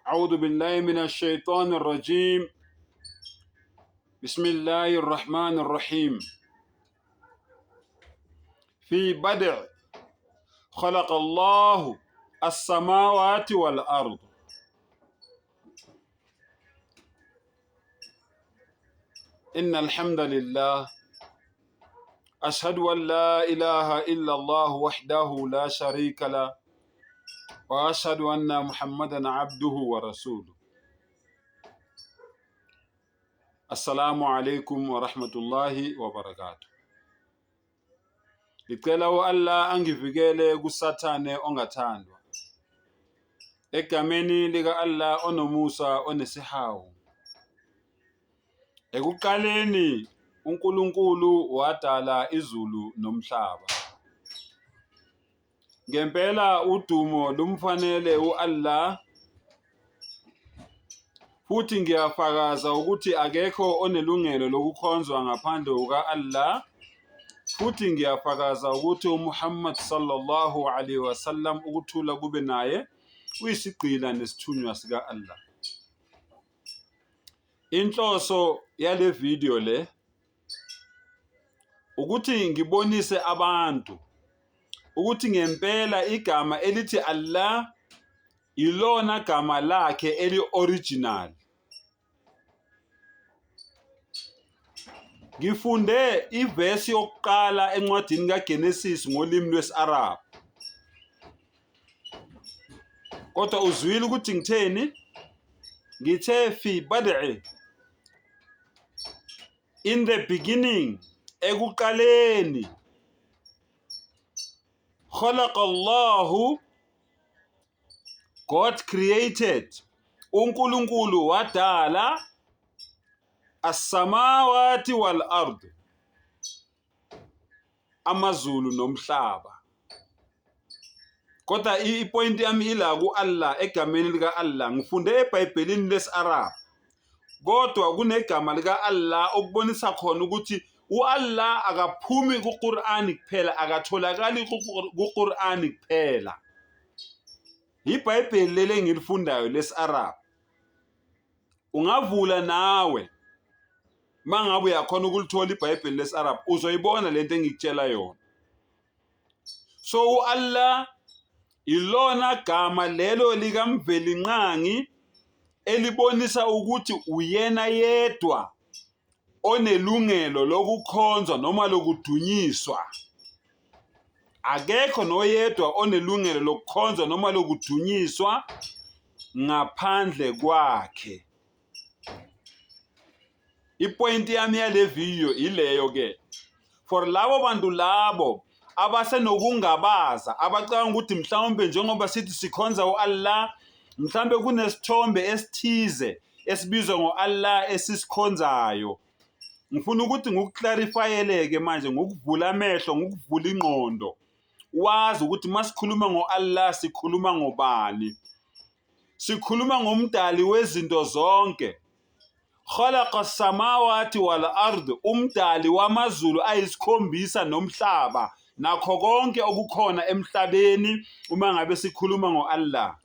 أعوذ بالله من الشيطان الرجيم بسم الله الرحمن الرحيم في بدع خلق الله السماوات والأرض إن الحمد لله أشهد أن لا إله إلا الله وحده لا شريك له وأشهد أن محمدا عبده ورسوله السلام عليكم ورحمة الله وبركاته Ngicela u-Allah angivikele kuSathane ongathandwa. Egameni lika-Allah onomusa onesihawu. Ekuqaleni uNkulunkulu wadala izulu nomhlaba. Ngempela udumo lumfanele u-Allah futhi ngiyafakaza ukuthi akekho onelungelo lokukhonzwa ngaphandle kuka-Allah futhi ngiyafakaza ukuthi uMuhammad sallallahu alaihi wasallam ukuthula kube naye uyisigqila nesithunywa sika-Allah. Inhloso yale video le ukuthi ngibonise abantu ukuthi ngempela igama elithi Allah ilona gama lakhe eli-original. Ngifunde ivesi yokuqala encwadini kaGenesis ngolimi lwesi-Arab. Kodwa uzwile ukuthi ngitheni? Ngithe fi bad'i in the beginning, ekuqaleni, khalaqa Allahu, God created, uNkulunkulu wadala as-samawati wal ard, amazulu nomhlaba. Kodwa ipoint yami ila ku-Allah, egameni lika-Allah. Ngifunde eBhayibhelini lesi-Arab, kodwa kunegama lika-Allah okubonisa khona ukuthi u-Allah akaphumi kuQur'ani kuphela, akatholakali kuQur'ani kuphela. IBhayibheli leli engilifundayo lesi-Arab, ungavula nawe mangabe uyakhona ukulithola iBhayibheli lesi-Arab, uzoyibona lento engikutshela yona. So u-Allah ilona gama lelo likaMvelinqangi elibonisa ukuthi uyena yedwa onelungelo lokukhonzwa noma lokudunyiswa. Akekho noyedwa onelungelo lokukhonzwa noma lokudunyiswa ngaphandle kwakhe. Ipoint yami yale video ileyo ke. For labo bantu labo abasenokungabaza, abacabanga ukuthi mhlawumbe njengoba sithi sikhonza u-Allah, mhlawumbe kunesithombe esithize esibizwa ngo-Allah esisikhonzayo. Ngifuna ukuthi ngikuclarifyele-ke manje, ngokuvula amehlo, ngokuvula ingqondo, wazi ukuthi masikhuluma ngo-Allah sikhuluma ngobani. Sikhuluma ngomdali wezinto zonke. Khalaqa samawati wal ard, umdali wamazulu ayisikhombisa nomhlaba nakho konke okukhona emhlabeni uma ngabe sikhuluma ngo-Allah.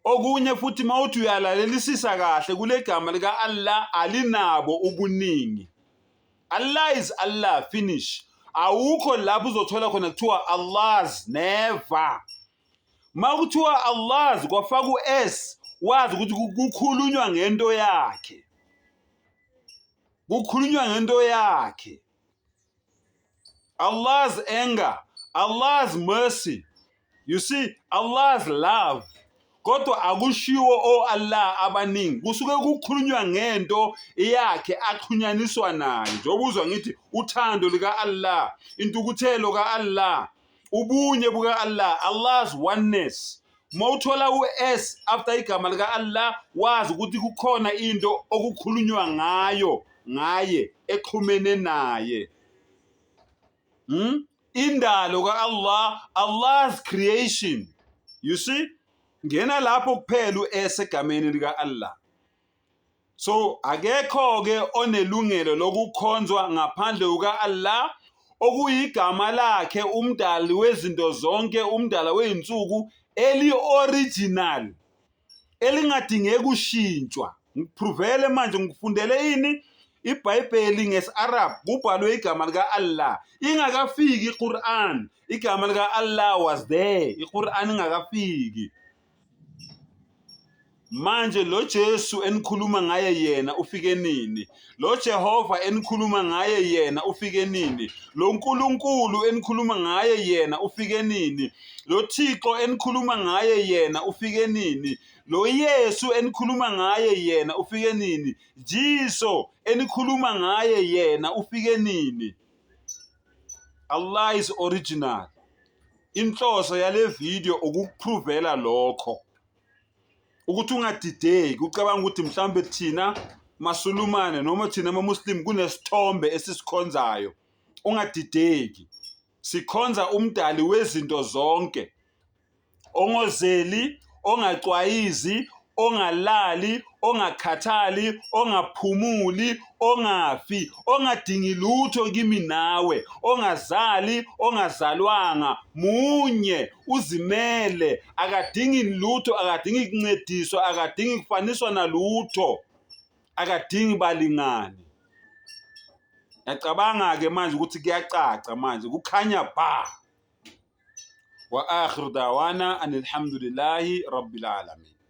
Okunye futhi mawuthi uyalalelisisa kahle kule gama lika-Allah alinabo ubuningi. Allah is Allah, finish. Awukho lapho uzothola khona kuthiwa Allah's, never. Makuthiwa Allah's kwafaka u-S, wazi ukuthi kukhulunywa ngento yakhe. Kukhulunywa ngento yakhe. Allah's anger, Allah's mercy. You see, Allah's love. Kodwa akushiwo o-Allah abaningi, kusuke kukhulunywa ngento yakhe axhunyaniswa nayo. Njengoba uzwa ngithi uthando lika-Allah, intukuthelo ka-Allah, ubunye buka-Allah, Allah's oneness. Uma uthola u-S after igama lika-Allah, wazi ukuthi kukhona into okukhulunywa ngayo ngaye exhumene naye. Indalo ka-Allah, Allah's creation. You see? Ngena lapho kuphela u-S egameni lika-Allah. So akekho-ke onelungelo lokukhonzwa ngaphandle kuka-Allah, okuyigama lakhe umdali wezinto zonke, umdala wey'nsuku eli-original. Elingadingeki kushintshwa. Ngikupruvele manje ngikufundele ini? IBhayibheli ngesi-Arab kubhalwe igama lika-Allah. Ingakafiki iQuran, igama lika-Allah was there. IQuran ingakafiki. Manje lo Jesu enikhuluma ngaye yena ufike nini? Lo Jehova enikhuluma ngaye yena ufike nini? Lo Nkulunkulu enikhuluma ngaye yena ufike nini? Lo Thixo enikhuluma ngaye yena ufike nini? Lo Yesu enikhuluma ngaye yena ufike nini? Jiso enikhuluma ngaye yena ufike nini? Allah is original. Inhloso yale video ukukupruvela lokho. Ukuthi ungadideki ucabanga ukuthi mhlawumbe thina maSulumane noma thina amaMuslim kunesithombe esisikhonzayo. Ungadideki. Sikhonza umdali wezinto zonke. Ongozeli, ongacwayizi, ongalali, ongakhathali, ongaphumuli, ongafi, ongadingi lutho kimi nawe, ongazali, ongazalwanga, munye, uzimele, akadingi lutho, akadingi kuncediswa, akadingi kufaniswa nalutho, akadingi balingani. Ngiyacabanga-ke manje ukuthi kuyacaca manje, kukhanya bha. Wa akhiru dawana anilhamdulillahi rabbil alamin.